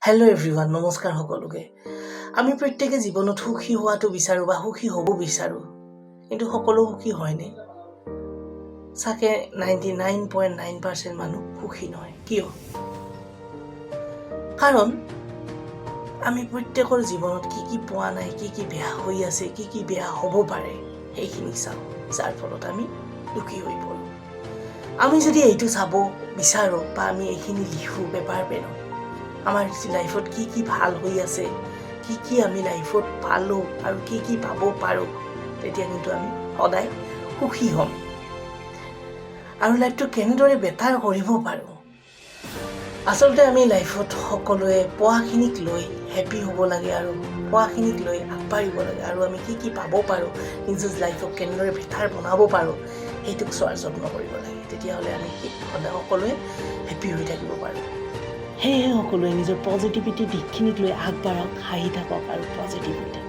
Hello' everyone, নমস্কাৰ সকলোকে। আমি প্ৰত্যেকে জীৱনত সুখী হোৱাটো বিচাৰোঁ বা সুখী হ'ব বিচাৰোঁ, কিন্তু সকলো সুখী হয়নে? চাগে 99.9% মানুহ সুখী নহয়। কিয়? কাৰণ আমি প্ৰত্যেকৰ জীৱনত কি কি পোৱা নাই, কি কি বেয়া হৈ আছে, কি কি বেয়া হ'ব পাৰে, সেইখিনি চাওঁ, যাৰ ফলত আমি দুখী হৈ পৰোঁ। আমি যদি এইটো চাব বিচাৰোঁ বা আমি এইখিনি লিখোঁ পেপাৰ পেনত, আমাৰ লাইফত কি কি ভাল হৈ আছে, কি কি আমি লাইফত পালোঁ আৰু কি কি পাব পাৰোঁ, তেতিয়া কিন্তু আমি সদায় সুখী হ'ম আৰু লাইফটো কেনেদৰে বেটাৰ কৰিব পাৰোঁ। আচলতে আমি লাইফত সকলোৱে পোৱাখিনিক লৈ হেপী হ'ব লাগে আৰু পোৱাখিনিক লৈ আগবাঢ়িব লাগে আৰু আমি কি কি পাব পাৰোঁ, নিজৰ লাইফক কেনেদৰে বেটাৰ বনাব পাৰোঁ, সেইটোক চোৱাৰ যত্ন কৰিব লাগে। তেতিয়াহ'লে আমি কি সদায় সকলোৱে হেপী হৈ থাকিব পাৰোঁ। সেয়েহে সকলোৱে নিজৰ পজিটিভিটি দিশখিনিক লৈ আগবাঢ়ক, হাঁহি থাকক আৰু পজিটিভ হৈ থাকক।